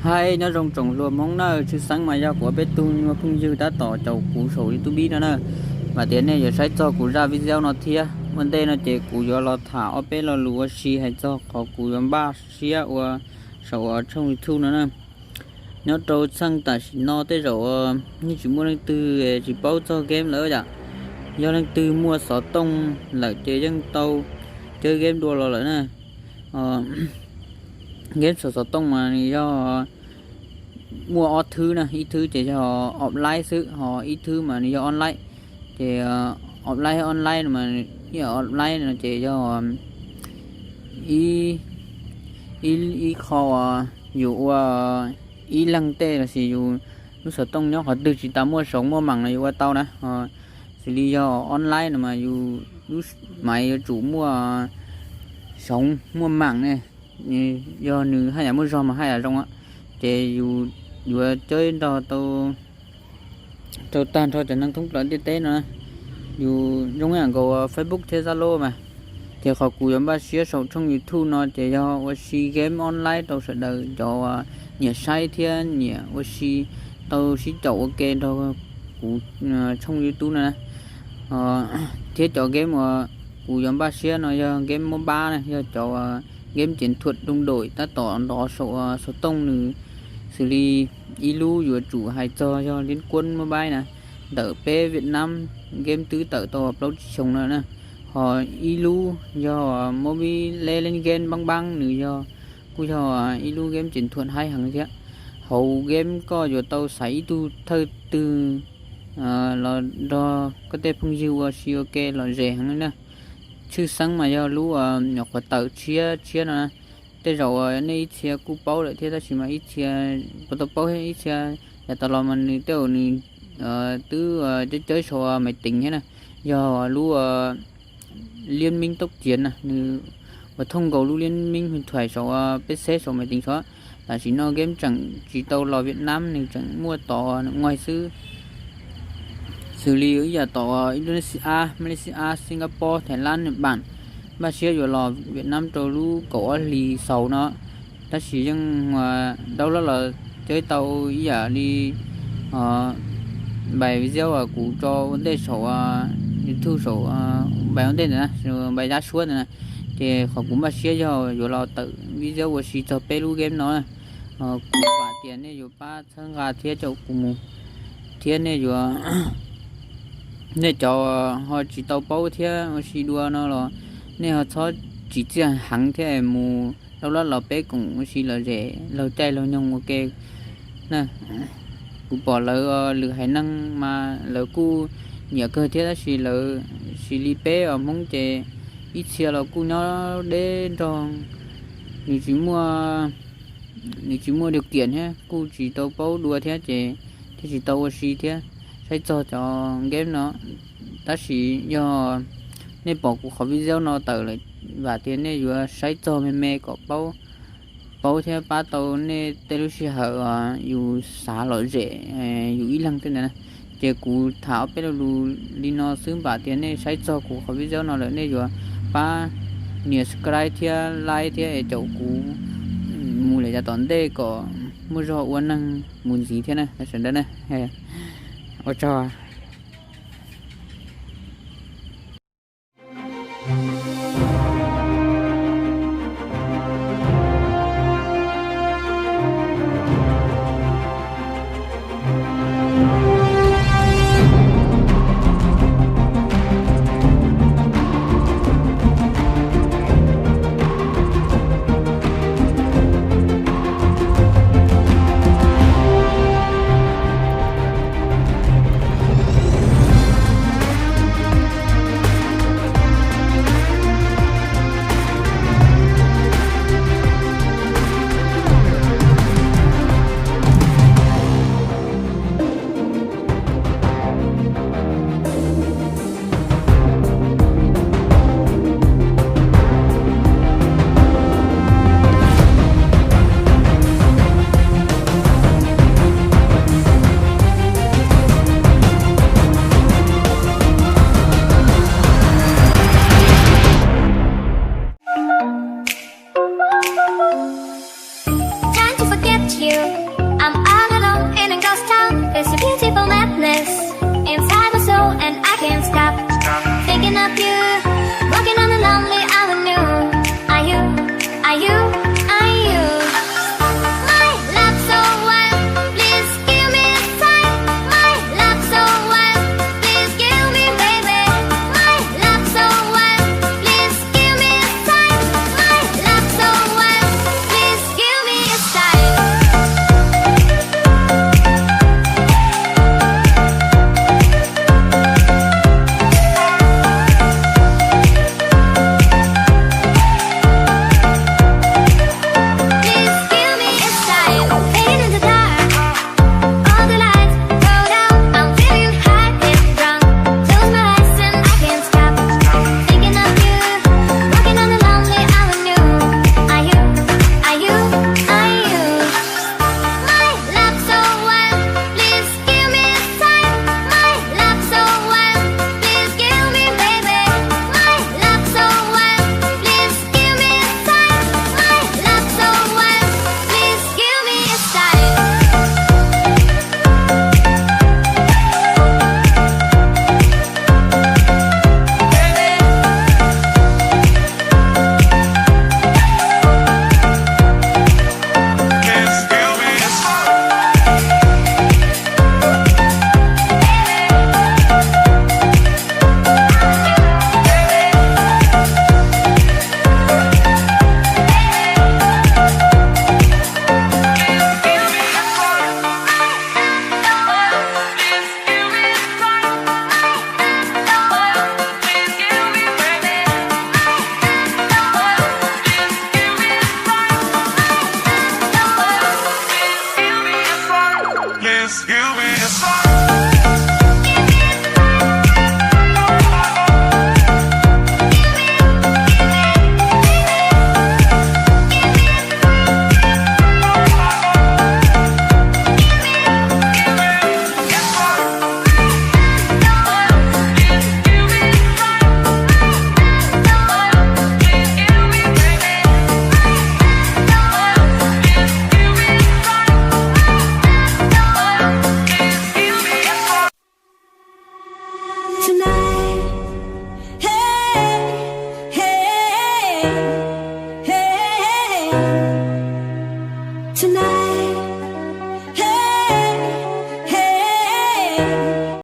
Hais nyob zoo tsoom hluas Hmoob na, tshwj xeeb mas yog kuv ob peb tug nyuag phooj ywg tab tom caum kuv saum YouTube no na, vam tias nej yuav saib txog kuv zaj video no thiab. Ua ntej no ces kuv yuav los tham ob peb lo lus ua si hais txog qhov kuv yuav npaj siab ua saum tshooj YouTube no na. Nyob rau txheej tam sim no tej zaum yeej tsis muaj leej twg tsis paub txog game lawm yom. Yog leej twg muaj xov tooj lawm ces yeej tau cov game dua los lawm na. Game saum xov tooj mas nws yog muaj ob thwb na, ib thwb ces yog offline xwb, ho ib thwb mas nws yog online. Ces offline, online no mas, offline no ces yog ib, ib qho uas yus ua ib leeg tej los sis yus lub xov tooj nyob qhov twg tsis tas muaj soov muaj mam no yus ua tau na. Xws li yog online no mas yus lub maiv yuav tsum muaj soov muaj mam ne, yog nws haj yam muaj zog mas haj yam zoo. Ces yus yuav coj nrog tau rau tag nrho cov neeg thoob plaws ntiaj teb no. Yus zoo ib yam nkaus Facebook thiab Zalo mas. Ces qhov kuv yuav npaj siab saum tshooj YouTube no ces yog ua si game online rau sawv daws cov nyiam saib thiab nyiam ua si tau sib caum ua ke nrog kuv tshooj YouTube no na. Thiab cov game uas kuv yuav npaj siab no yog game mobile na, yog cov game chiến thuật đồng đội tab tom nrov saum xov tooj nws, xws li ib lub yuav tsum hais txog yog Liên Quân Mobile na, ntawm peb Việt Nam game twb tawm tau plaub tsib xyoos no na. Ho ib lub yog Mobile Legends Bang Bang, nws yog, kuj yog ib lub game chiến thuật haib heev thiab. Hauv game koj yuav tau xaiv ib tug thawj twg los nrog koj tej phooj ywg ua si ua ke lom zem heev li na. Tshwj xeeb mas yog lub nyuam qhuav tawm tshiab tshiab no. Tej zaum nej ib txhia kuj paub lawm thiab tab sis mas ib txhia puas tau paub thiab, ib txhia yav tas los mas nws tej zaum nws twb cawb cawb saum maiv tiv thiab na. Yog lub Liên Minh Tốc Chiến na, nws uas thooj nkaus lub Liên Minh Huyền Thoại saum P C saum maiv tiv saud. Tam sim no game tseem tsis tau los Việt Nam, nws tseem muaj tom nws nguaig xwb. Xws li ib yam tom Indonesia, Malaysia, Singapore, Thái Lan, Nhật Bản, npaj siab yuav los Việt Nam rau lub kaum ob hlis xaus no. Tab sis yeej download los cawb tau ib yam li npais video uas kuv tso ua ntej saum YouTube saum npais ua ntej ntawd na, npais zab suab ntawd na. Ces qhov kuv npaj siab yog yuav los tawm video ua si txog peb lub game no. Kuv vam tias nej yuav pab txhawb nqa thiab caum kuv mus, thiab nej yuav, nej cov ho tsis tau paub thiab ua si dua no los nej ho txhob tsim txiaj heev thiab mus download los peb koom ua si lom zem laug caij laug nyoog ua ke na. Kuv pom lawv lwm haiv neeg mas lawv kuj nyiam kawg thiab tab sis lawv, xws li peb os Hmoob ces ib txhia los kuj nyob deb nrog, nws tsis muaj, nws tsis muaj điều kiện thiab kuj tsis tau paub dua thiab ces thiaj tsis tau ua si thiab saib txog cov game no. Tab sis yog nej pom kuv qhov video no tawm lawm, vam tias nej yuav saib txog me me kom paub, paub thiab pab tau nej tej lub sij hawm yus xav lom zem yus ib leeg tej ntawd na. Ces kuv tham ob peb lo lus li no xwb, vam tias nej saib txog kuv qhov video no lawm nej yuav pab nias subscribe thiab like thiab es caum kuv mus lawm yav tom ntej kom muaj zog ua neeg mus ntxiv thiab na sawv daws na. Ua tsaug. You. I'm all alone in a ghost town. There's a beautiful madness inside my soul, and I can't stop thinking of you. Walking on a lonely island new. Are you, are you, are you? My love so wild, please give me a sign. My love so wild, please give me, baby. My love so wild, please give me a sign. My love so wild, please give me a sign. Please give me a sign. Fading in the dark. All the lights go down. I'm feeling high and drunk. Close my eyes and I can't stop thinking of you. Walking on a lonely island new. Are you, are you, are you? My love so wild, please give me a sign. My love so wild, please give me, baby. My love so wild, please give me a sign. My love so wild, please give me a sign. Please give me a sign.